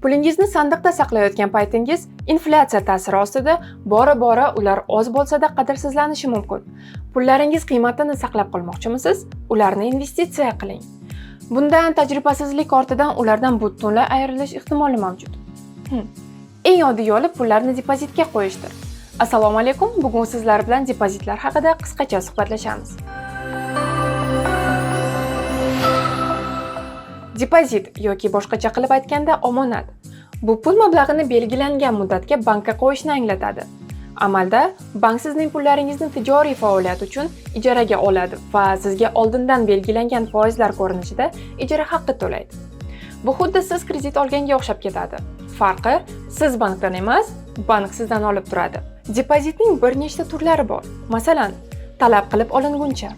Pulingizni sandiqda saqlayotgan paytingiz inflyatsiya ta'siri ostida bora-bora ular oz bo'lsa-da qadrsizlanishi mumkin. Pullaringiz qiymatini saqlab qolmoqchimisiz? Ularni investitsiya qiling. Bundan tajribasizlik ortidan ulardan butunlay ayrilish ehtimoli mavjud. Eng oddiy yo'li pullarni depozitga qo'yishdir. Assalomu alaykum. Bugun sizlar bilan depozitlar haqida qisqacha suhbatlashamiz. Depozit yoki boshqacha qilib aytganda omonat. Bu pul mablag'ini belgilangan muddatga bankka qo'yishni anglatadi. Amalda bank sizning pullaringizni tijoriy faoliyat uchun ijaraga oladi va sizga oldindan belgilangan foizlar ko'rinishida ijara haqqi to'laydi. Bu xuddi siz kredit olganga o'xshab ketadi. Farqi, siz bankdan emas, bank sizdan olib turadi. Depozitning bir nechta turlari bor. Masalan, talab qilib olinguncha.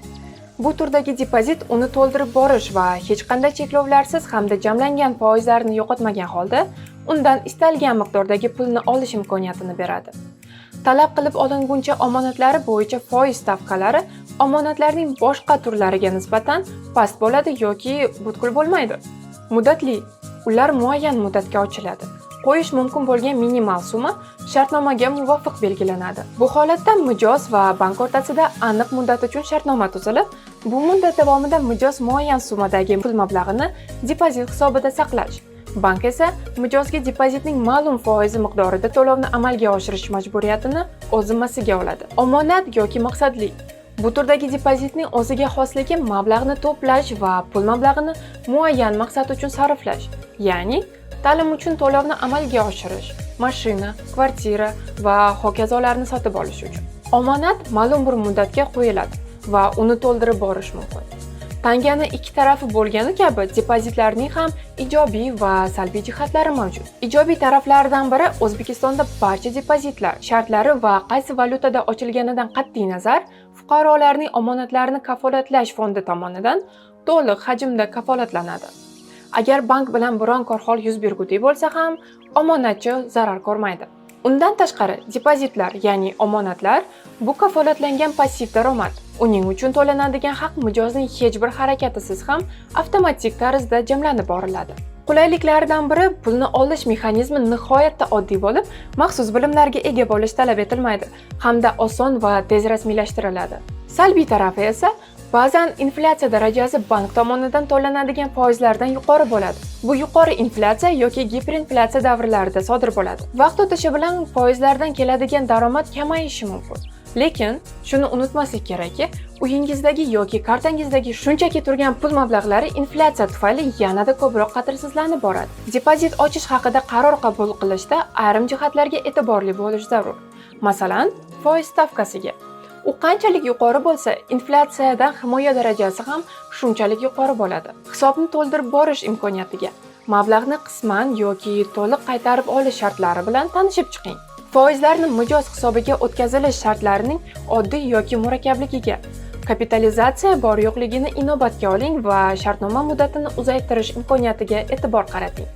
Bu turdagi depozit uni to'ldirib borish va hech qanday cheklovlarsiz hamda jamlangan foizlarni yo'qotmagan holda undan istalgan miqdordagi pulni olish imkoniyatini beradi. Talab qilib olinguncha omonatlari bo'yicha foiz stavkalari omonatlarning boshqa turlariga nisbatan past bo'ladi yoki butkul bo'lmaydi. Muddatli. Ular muayyan muddatga ochiladi. Qo'yish mumkin bo'lgan minimal summa shartnomaga muvofiq belgilanadi. Bu holatda mijoz va bank o'rtasida aniq muddat uchun shartnoma tuzilib, bu muddat davomida mijoz muayyan summadagi pul mablag'ini depozit hisobida saqlash, bank esa mijozga depozitning ma'lum foizi miqdorida to'lovni amalga oshirish majburiyatini o'z zimmasiga oladi. Omonat yoki maqsadli. Bu turdagi depozitning o'ziga xosligi mablag'ni to'plash va pul mablag'ini muayyan maqsad uchun sarflash, ya'ni ta'lim uchun to'lovni amalga oshirish, mashina, kvartira va hokazolarni sotib olish uchun. Omonat ma'lum bir muddatga qo'yiladi va uni to'ldirib borish mumkin. Tangani ikki tarafi bo'lgani kabi depozitlarning ham ijobiy va salbiy jihatlari mavjud. Ijobiy taraflaridan biri O'zbekistonda barcha depozitlar shartlari va qaysi valyutada ochilganidan qat'iy nazar fuqarolarning omonatlarini kafolatlash fondi tomonidan to'liq hajmda kafolatlanadi. Agar bank bilan biron korxol yuz bergudek bo'lsa ham, omonatchi zarar ko'rmaydi. Undan tashqari, depozitlar, ya'ni omonatlar bu kafolatlangan passiv daromad. Uning uchun to'lanadigan haq mijozning hech bir harakatisiz ham avtomatik tarzda jamlanib boriladi. Qulayliklaridan biri pulni olish mexanizmi nihoyatda oddiy bo'lib, maxsus bilimlarga ega bo'lish talab etilmaydi hamda oson va tez rasmiylashtiriladi. Salbiy tarafi esa ba'zan inflyatsiya darajasi bank tomonidan to'lanadigan foizlardan yuqori bo'ladi. Bu yuqori inflyatsiya yoki giperinflyatsiya davrlarida sodir bo'ladi. Vaqt o'tishi bilan foizlardan keladigan daromad kamayishi mumkin. Lekin shuni unutmaslik kerakki, uyingizdagi yoki kartangizdagi shunchaki turgan pul mablag'lari inflyatsiya tufayli yanada ko'proq qadrsizlanib boradi. Depozit ochish haqida qaror qabul qilishda ayrim jihatlarga e'tiborli bo'lish zarur. Masalan, foiz stavkasiga. U qanchalik yuqori bo'lsa, inflyatsiyadan himoya darajasi ham shunchalik yuqori bo'ladi. Hisobni to'ldirib borish imkoniyatiga, mablag'ni qisman yoki to'liq qaytarib olish shartlari bilan tanishib chiqing. Foizlarni mijoz hisobiga o'tkazilish shartlarining oddiy yoki murakkabligiga, kapitalizatsiya bor yo'qligini inobatga oling va shartnoma muddatini uzaytirish imkoniyatiga e'tibor qarating.